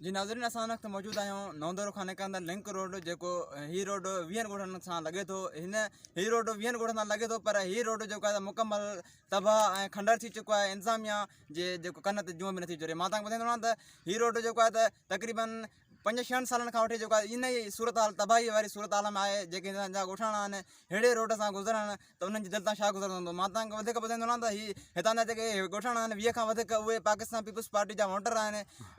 جي ناظرين اسان هن وقت موجود آهيون نئون ديرو کان نڪرندڙ لنڪ روڊ جيڪو هي روڊ ويهن ڳوٺن سان لڳي ٿو هن هي روڊ ويهن ڳوٺن سان لڳي ٿو پر هي روڊ جيڪو آهي مڪمل تباهه ۽ کنڊر ٿي چڪو آهي انتظاميا جي جيڪو ڪن تي جونء به نٿي چري مان توهان کي ٻڌائيندو رهان ته هي روڊ جيڪو آهي ته تقريبن پنج ڇهن سالن کان وٺي جيڪو آهي ان ئي صورتحال تباهي واري صورتحال ۾ آهي جيڪي هتان جا ڳوٺاڻا آهن ههڙي روڊ سان گذرڻ ته انهن جي دل تان ڇا گذرندو هوندو مان توهان کي وڌيڪ ٻڌائيندو هلان ته هي هتان جا جيڪي ڳوٺاڻا آهن 20 کان وڌيڪ اهي پاڪستان پيپلز پارٽي جا ووٽر آهن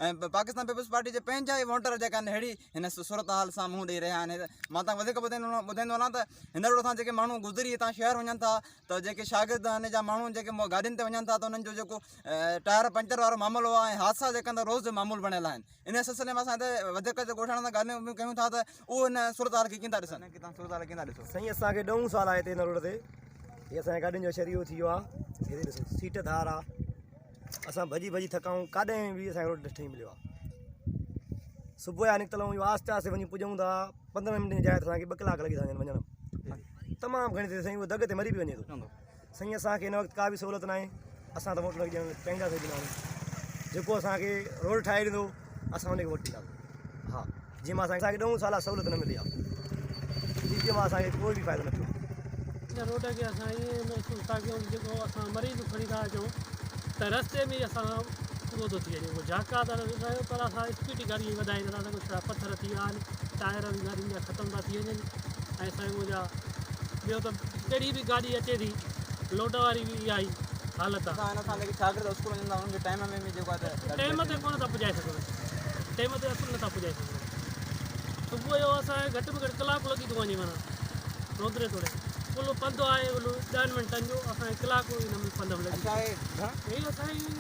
۽ پاڪستان پيپلز پارٽي جي پنهنجا ئي ووٽر جيڪا آهن ههڙي هن صورتحال سان منهن ڏئي رهيا آهن مان توهان کي وڌيڪ ٻڌائيندو هلان ته هن روڊ سان جيڪي ماڻهو گذري هتان شهر وڃن ٿا ته جيڪي شاگرد آهن يا ماڻهو جيڪي گاڏين تي وڃن ٿا ته انهن جو جيڪو ٽائر پنچر وارو معاملو آهي ۽ حادثا جيڪا آهن روز جو معمول بڻيل آهن ان سلسلي ۾ اسان هتي وڌيڪ ڳوٺاڻن سان ڳالهيون به ڪيون ٿا ته اهو هن صورتحال کي ڪيئن ٿا ڏسن. صورتحال ڪيئن ٿا ڏسو. سائين اسان کي ڏهون سال آهي هتي هن روڊ تي هي اسان جي گاڏين جو حشر اهو ٿي ويو آهي هتي ڏسو سيٽ ڌار آهي اسان ڀڄي ڀڄي ٿڪا آهيون ڪاڏي به اسان کي روڊ ٺهي مليو آهي صبح جا نڪتل آهيون آهستي آهستي وڃي پڄون ٿا 15 منٽن جي جاء تي اسان کي 2 ڪلاڪ لڳي ٿا وڃن وڃڻ تمام گهڻي ٿي سائين اهو دڳ تي مري به وڃي ٿو سائين اسان کي هن وقت ڪا به سهولت ناهي اسان ته ووٽ نه ڏيڻ چاهينداسين به ناهيون جيڪو اسان کي روڊ ٺاهي ڏيندو اسان ان کي ووٽ ڏينداسين ها جنهن مان اسان کي ڏهون سال آهي سهولت نه ملي آهي جي جي مان اسان کي ڪوئي به فائدو نه ٿيو هن روڊ کي اسان ائين محسوس ٿا ڪيون جيڪو اسان مريض کڻي ٿا اچون ته رستي ۾ ئي اسان پورو ٿو ٿي وڃي اهو جهاڪا ته رهيو پر اسان اسپيڊ گاڏي وڌائي نٿا سگهون ڇڙا پٿر ٿي ويا آهن ٽائر به گاڏين جا ختم ٿا ٿي وڃن ۽ سائين منهنجا ٻيو ته ڪهڙي به گاڏي اچي ٿي لوڊ واري به اها ئي حالت آهي. هن سان جيڪي شاگرد اسڪول وڃن ٿا انهن کي ٽائيم ۾ به جيڪو آهي ته ٽائيم تي ڪونه ٿا پڄائي سگهن ٽائيم تي اصل نٿا پڄائي سگهن صبح جو اسان کي گهٽ ۾ گهٽ ڪلاڪ لڳي ٿو وڃي معنيٰ رودري توڙي ڪل پنڌ آهي ڪل ڏهن منٽن جو اسان کي ڪلاڪ ان ۾ پنڌ ۾ لڳي اڇا هي گهڻ هي اسان جي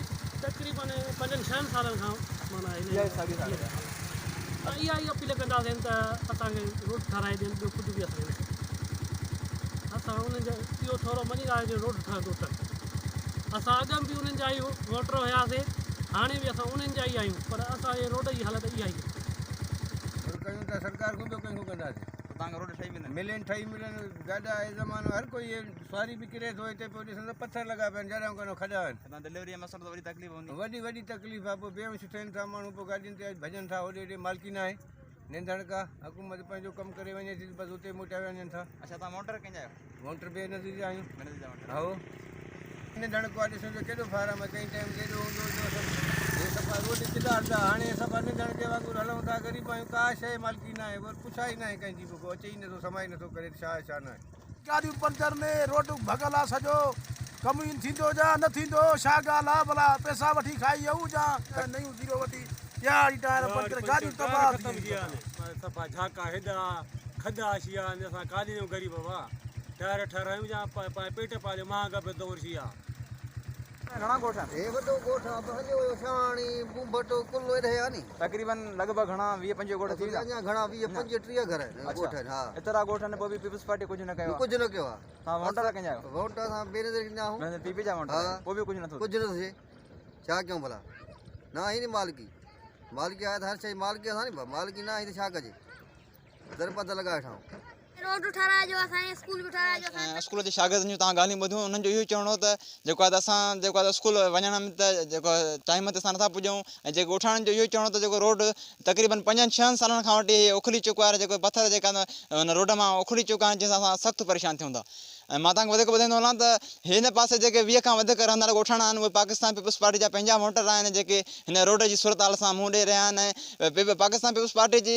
تقريبن پنجن ڇهن سالن کان معنيٰ هن اها ئي ساڳي حالت آهي. اها ئي اپيل ڪنداسين ته اسان کي روڊ ٺهرائي ڏين ٻيو ڪجهه به اسان کي نه کپي اسان انهن جو اهو ٿورو مڃيندا آهيون جو روڊ ٺهندو ته اسان اڳ ۾ به انهن جا ئي ووٽر هياسين هاڻي به اسان انهن جا ئي آهيون پر اسان جي روڊ جي حالت اها ئي آهي. گهر ڪيون ٿا سرڪار کان ٻيو ڪنهن کان ڪنداسين. توهان کي روڊ ٺهي ملن. ملن ٺهي ملن گاڏا هي زمانو هر ڪوئي سواري به ڪري ٿو هتي پيو ڏسان ته پٿر لڳا پيا آهن جڏهن ڪنهن کڏا آهن. هتان ڊليوري جو مسئلو ته وڏي تڪليف هوندي. وڏي وڏي تڪليف آهي پوء بيهوش ٿين ٿا ماڻهو پوء گاڏين تي ڀڄن ٿا هوڏي هيڏي مالڪي ناهي ننڌڻڪا حڪومت پنهنجو ڪم ڪري وڃي ٿي بس اتي موٽيا وڃن ٿا. اڇا توهان ووٽر ڪنهن جا آهيو؟ ووٽر بينظير جا آهيون. بينظير جا ووٽر. هائو ننڌڻڪو آهي ڏسو ته ڪيڏو فارم آهي ڪنهن ٽائيم ڪيڏو هوندو هو سڀ هي صفا روڊ چدار ٿا هاڻي صفا ننڌڻڪي وانگر هلون ٿا غريب آهيون ڪا شيء مالڪي ناهي وري پڇا ئي ناهي ڪنهن جي به ڪو اچي ئي نٿو سماء ئي نٿو ڪري ته ڇا آهي ڇا ناهي. گاڏيون پنچر ۾ روڊ ڀڳل آ سڄو ڪم ئي ٿيندو جا نه ٿيندو ڇا ڳالهه آ ڀلا پئسا وٺي کائي اهو جا نيون زيرو وٺي ڏيهاڙي ٽائر پنچر گاڏيون تباهه ٿي ويون. صفا جھاڪا هيڏا کڏا شيا آهن اسان ڪاڏي وڃون غريب وا ٽائر ٺهرايون جا پيٽ پاليون مهانگا به دور شيا. گهڻا ڳوٺ آهن؟ هي وڏو ڳوٺ آ سڄو اهو شاهاڻي، بونڀٽ، ڪل ايڏي آ ني. تقريبن لڳ ڀڳ گهڻا 20 25 ڳوٺ ٿي ويندا؟ اڃا گهڻا 20 25 30 گهر آهن ڳوٺ آهن ها. ايترا ڳوٺ آهن پوء به پيپلز پارٽي ڪجهه نه ڪيو آ؟ ڪجهه نه ڪيو آ. توهان ووٽر ڪنهن جا آهيو؟ ووٽ اسان بينظير کي ڏيندا آهيون. پي پي جا ووٽر آهيو پوء به ڪجهه نه ٿو ٿئي؟ ڪجهه نه ٿو ٿئي ڇا ڪيون ڀلا نه آهي ني مالڪي مالڪي آهي ته هر شيء مالڪي اسان ني مالڪي نه آهي ته ڇا ڪجي در پد لڳا ويٺا آهيون. روڊ ٺهرائجو اسان جي اسڪول به ٺهرائجو اسان جي. اسڪول جي شاگردن جون توهان ڳالهيون ٻڌيون انهن جو اهو چوڻ هو ته جيڪو آهي ته اسان جيڪو آهي ته اسڪول وڃڻ ۾ ته جيڪو ٽائيم تي اسان نٿا پڄون ۽ جيڪي ڳوٺاڻن جو اهو چوڻ هو ته جيڪو روڊ تقريبن پنجن ڇهن سالن کان وٺي هي اکڙي چڪو آهي جيڪو پٿر جيڪا آهن ان روڊ مان اکڙي چڪا آهن جنهن سان اسان سخت پريشان ٿيون ٿا ۽ مان توهان کي وڌيڪ ٻڌائيندو هلان ته هن پاسي جيڪي 20 کان وڌيڪ رهندڙ ڳوٺاڻا آهن اهي پاڪستان پيپلز پارٽي جا پنهنجا ووٽر آهن جيڪي هن روڊ جي صورتحال سان منهن ڏئي رهيا آهن ۽ پاڪستان پيپلز پارٽي جي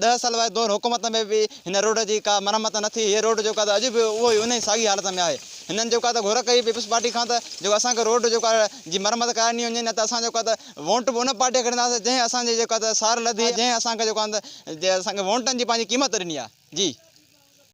10 سال واري دور حڪومت ۾ به هن روڊ جي ڪا مرمت نه ٿي، هي روڊ جيڪو آهي ته اڄ به اهو ئي انهي ساڳي حالت ۾ آهي. هنن جيڪو آهي ته گهر ڪئي پيپلز پارٽي کان ته جيڪو اسان کي روڊ جيڪو آهي جي مرمت ڪرائي ڏني وڃي نه ته اسان جيڪو آهي ته ووٽ به ان پارٽي کي ڏينداسين جنهن اسان جي جيڪو آهي ته سار لڌي جنهن اسان کي جيڪو آهي ته اسان کي ووٽن جي پنهنجي قيمت ڏني آهي. جي.